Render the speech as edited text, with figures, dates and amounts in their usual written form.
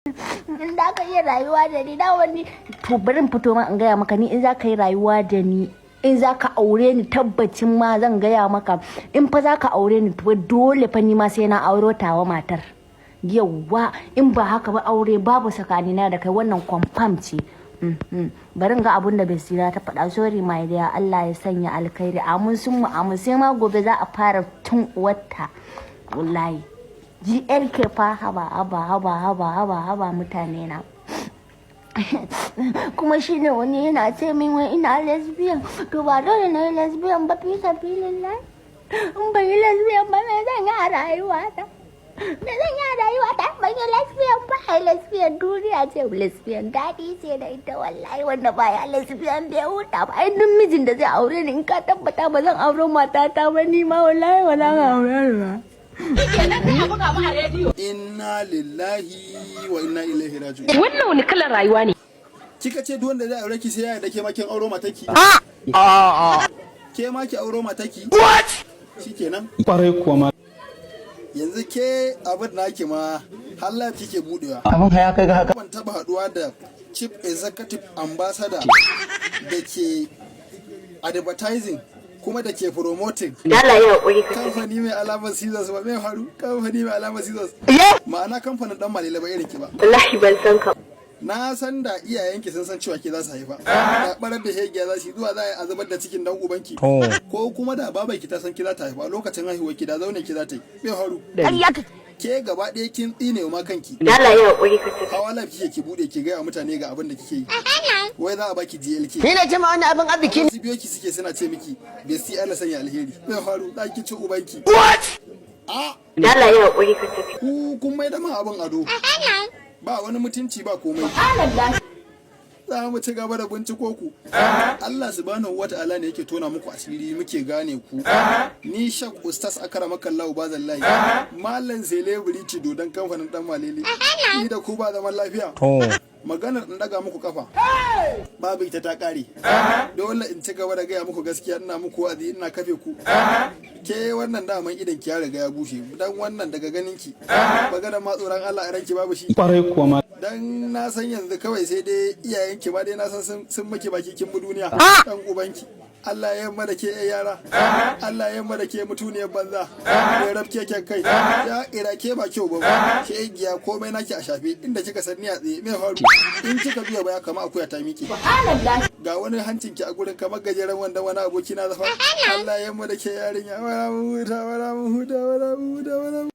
In za ka iya rayuwa da ni da wani, to bari in fito ma in gaya maka. Ni in za ka yi rayuwa da ni, in za ka aure ni, tabbacin ma zan gaya maka, in fa za ka aure ni, to dole fa ni ma sai na auro tawa matar. Yauwa, in ba haka ba aure babu tsakanina da kai. Wannan confirm ce. Bari ga abun da Basira ta faɗa. Sorry my dear, Allah ya sanya alkhairi. Amin sun mu amin. Sai ma gobe za a fara tun uwarta wallahi. GLK fa. Haba haba haba haba haba haba, mutane na. Kuma shine wani yana ce min wai ina lesbian. To ba dole na yi lesbian ba, fi sabilillah. In ban yi lesbian ba, me zan yi a rayuwata? Me zan yi a rayuwata ban yi lesbian ba? Ai lesbian duniya ce, lesbian daɗi ce da ita wallahi. Wanda baya lesbian bai huta ba. Ai duk mijin da zai aure ni, in ka tabbata ba zan aure matata ba, ni ma wallahi ba zan aure ni ba. Inna lillahi wa inna ilaihi raji'un. Wannan wani kalar rayuwa ne? Kika ce duk wanda zai aure ki sai ya yarda ke ma kin auro mataki. Ke ma ki auro mataki. What? Shikenan. Kwarai kuwa ma. Yanzu ke abin naki ma har live kike budewa. Abin ya kai ga haka. Ban taba haduwa da chief executive ambassador da ke advertising kuma da ke promoting Allah ya hakuri ka. kamfani mai alamar scissors ba. Mai faru? Kamfani mai alamar scissors, ma'ana kamfanin Dan Malele ba irin ki ba. Wallahi ban san ka. Na san da iyayenki sun san cewa ke za su haifa, da barar da shegiya za su yi, zuwa za a yi a zubar da cikin dan ubanki. Ko kuma da babanki ta san ki za ta haifa, lokacin haihuwar ki da zaune ki za ta yi. Mai faru? Ke gaba ɗaya kin tsine ma kanki. Allah ya hakuri ka. Hawa live kike ki bude ki gaya wa mutane ga abin da kike yi, wai za a baki GLK. Ni na ce ma wannan abin arziki ne. Wasu biyo ki suke suna ce miki bestie, Allah sanya alheri. Mai faru? Za ki ci ubanki a. Allah ya hakuri ka. Ku kun mai da ma abin ado, ba wani mutunci ba komai. Za mu ci gaba da binciko ku. Allah subhanahu wata'ala ne yake tona muku asiri muke gane ku. Ni Shak Ustaz Akramakallahu Bazallahi, Malam Celebrity, dodon kamfanin Dan Malele, ni da ku ba zaman lafiya. Maganar in daga muku kafa babu ita, ta kare. Dole in ci gaba da gaya muku gaskiya, ina muku wa'azi, ina kafe ku. Ke wannan daman idan ki ya riga ya bushe, dan wannan daga ganin ki maganar ma tsoron Allah a ranki babu shi. Kwarai kuwa ma. Dan na san yanzu kawai sai dai iyayenki ma dai na san sun maki baki kin bi duniya. Dan ubanki, Allah ya yamma da ke yara, Allah ya yamma da ke mutuniyar banza ya rab keken kai ya ira ke ba kyau ba. Ke giya komai naki a shafe inda kika san ni a tsaye. Me faru? In kika biya baya kama akuya ta miƙe, ga wani hancin ki a gurin kamar gajeren wanda wani aboki na zafa. Allah ya yamma da ke yarinya. Wala mu huta, wala mu huta, wala mu huta, wala mu